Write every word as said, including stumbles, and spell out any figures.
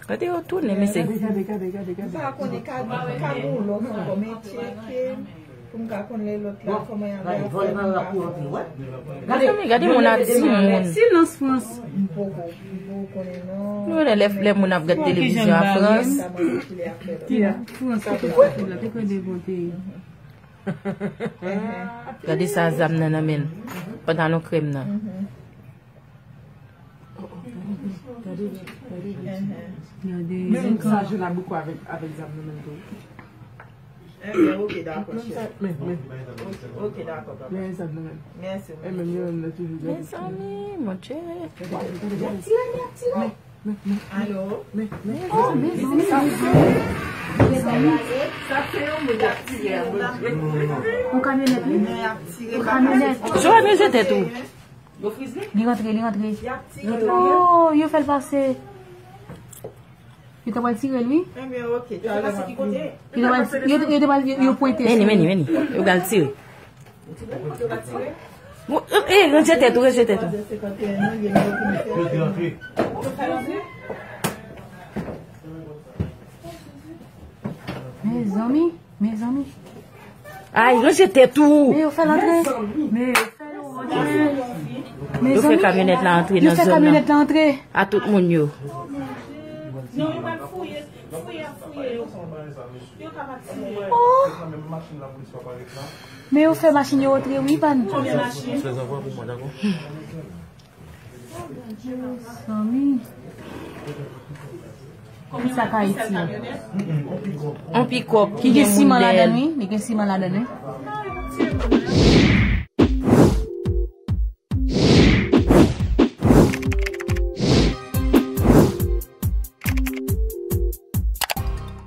Gade yo tounen, mesye. M pa konnen ka- kagoulo ankò, men tcheke pou m ka konn lè lòt la kòman y ap fè pou m ka fè. Gade, gade moun a timoun. Silans, Frans. M poko, m poko konnen non. Nou wè lè, lè moun ap gad televizyon a Frans. Frans, kote w soti la, te kwè devan te. Gade sa zam nan nan men l. Pantalon krèm nan. Gade. Menm sa jwe la bouko avèk, avèk zam nan men tou. Enben, ok, dakò, chè. Men, men. Ok, dakò, papa. Men zam nan men. Mèsi. E menm yo menm nan toujou gade. Mezanmi, mon Dieu. Y ap tire, y ap tire. Men, men, men. Alo? Men, men. Oh, mezanmi, mezanmi. Sa se yon moun y ap tire. Yon kamyonèt, wi. Yon kamyonèt. Jowad, men jete tou. Li rantre, li rantre. Oh, yo fè l pase. Yo ta pral tire l, wi. Enben, ok. Yo ta pral, yo, yo ta pral, yo, yo pwente. Meni, meni, meni. Yo pral tire. Bon, eh, eh, ranje tèt ou, ranje tèt ou. Mezanmi. Mezanmi. Ay, ranje tèt ou. Men yo fè l antre. Men yo fè l antre. Yo fè kamyonèt la antre nan zòn nan. Yo fè kamyonèt la antre. A tout moun yo. Non, yo pral fouye, fouye, fouye yo. Yo ka pati. Oh! Men yo fè machin yo antre, wi, pa n. Konbyen machin? Mezanmi. Ki sa k Ayiti? On pikòp ki gen siman ladan l, wi. Li gen siman ladan l, wi.